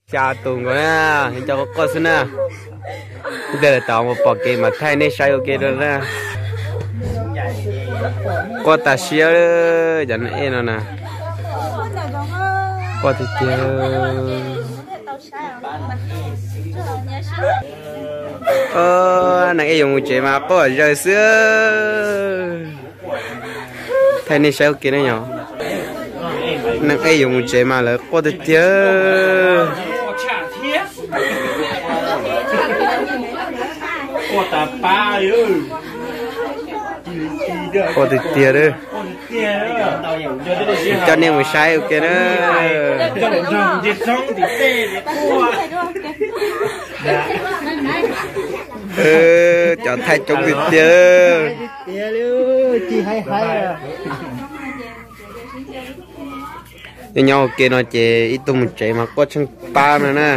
Xya tus nkaus na, cov quaj quaj xwb na. Ib pliag lawv tau mus pom kev mas thaij nej saib ua ke rau na. Quaj tas siab, cov neeg ej no na. Quaj tiag tiag. Neeg ej yuav mus tsev mas quaj zawg xwb. Thaij nej saib ua ke ne yom. Neeg ej yuav mus tsev mas lawv quaj tiag tiag. Quaj tiag tiag. Coj nej mus saib ua ke na. Cov thaij coob tiag tiag. Nyob nyob ua ke no ces ib tug mus tsev mas quaj tsheej pab no na.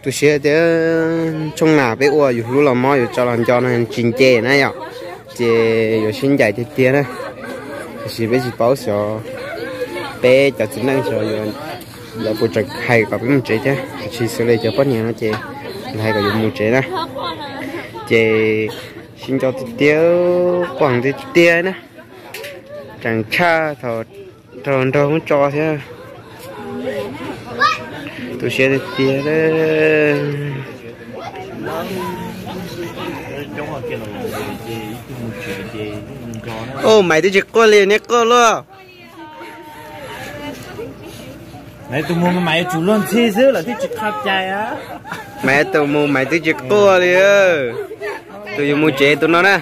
Tu siab tias tshooj nas peb ua yus hlub los mob yus tso los nco no tsis nce na yom, ces yuav sib ncaim tiag tiag na. Tiam sis peb tsis paub xyov peb cov txiv neej xyov yuav, lawv puas tseem hais kom peb mus tsev thiab, tiam sis xws li cov poj niam no ces lawv hais kom yuav mus tsev na. Ces sib nco tiag tiag, quaj heev tiag tiag na. Tseem tshaj thaum raug nrog muab tso thiab. Tu siab tiag tiag. Maiv twb tsis quaj li, neb quaj luaj. Maiv tus mus mas Maiv yuav tsum luag ntxhi xwb, lawv twb tsis qhia cai. Maiv tus mus Maiv twb tsis quaj li. Tus yuav mus tsev tus no na.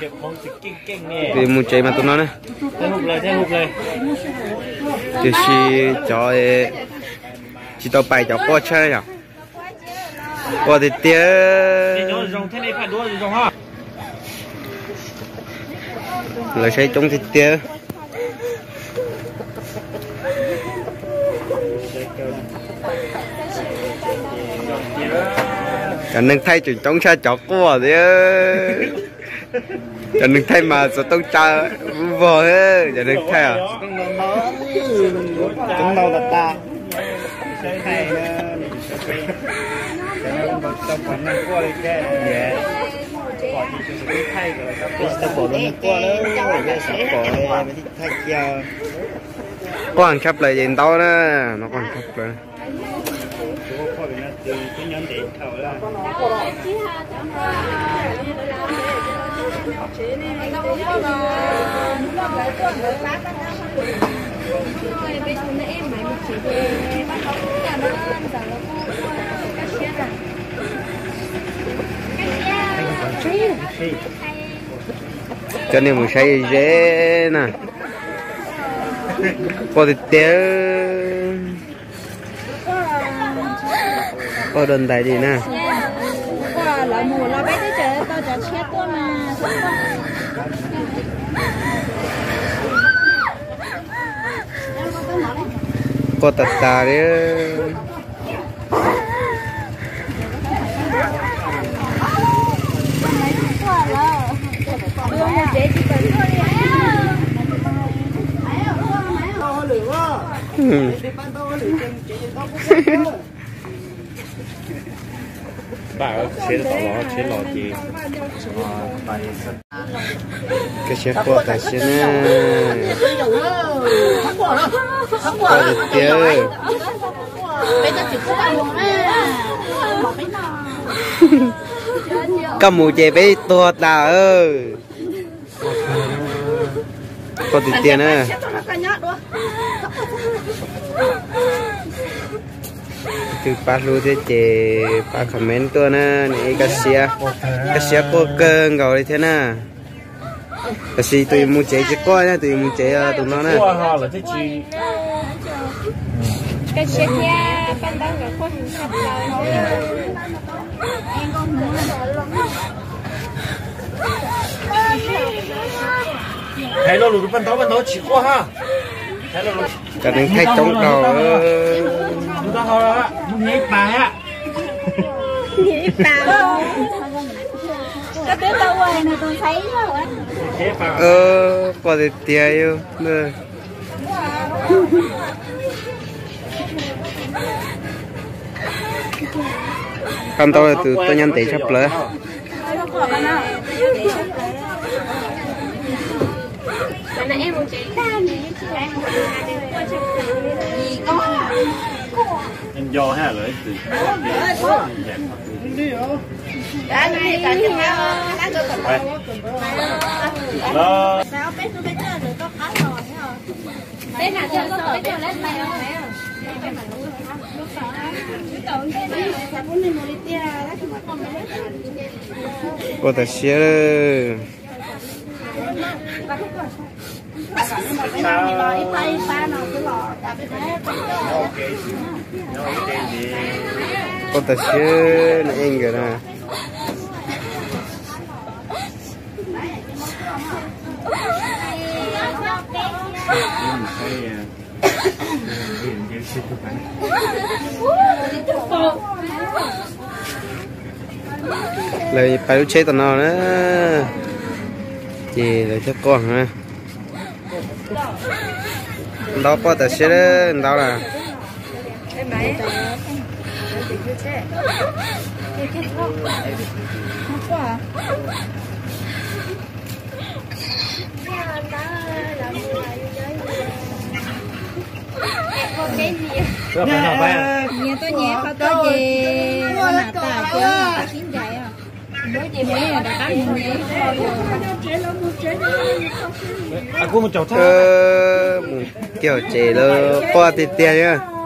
Tus yuav mus tsev mas tus no na. Tiam sis cov tsis tau pais cov quaj tshaj yom. Quaj tiag tiag. Lawv saib coob tiag tiag. Cov neeg thaij tseem coob tshaj cov quaj thiab. Cov neeg thaij mas xov tooj tsa vog, cov neeg thaij. Quaj tshaj plaws ces ntau na, no quaj tshaj plaws. Coj nej mus saib ze na. Quaj tiag tiag. Quaj dua ntais li na. Quaj tas tas li. Koj siab quaj tas siab na. Quaj tiag tiag. Koj mus ces peb tuag tas. Quaj tiag tiag na. Twg pab hlub thiab ces pab comment tuaj na, niam ej koj siab, koj siab quaj kawg nkaus li thiab na. Tab sis tus yuav mus tsev tsis quaj na, tus yuav mus tsev tus no na. Hais lo lus rau paj ntaub, paj ntaub tsis quaj ha. Cov neeg thaij coob dhau. Quaj tiag tiag. Qab ntau tus tuaj nyob ntev tshaj plaws. Ua tam sia. Ua tam sia, nws ev nkawd na. Lawv pais lub tsheb tom no na, ces lawv coj quaj na. Ntau poj tam sia, ntau na. Nyias tuaj nyias qhov tuaj ces ua nam tas ces sib ncaim os. Mus ces mus rov qab mus nyias ib qho. Mus kiag tsev lawm, quaj tiag tiag.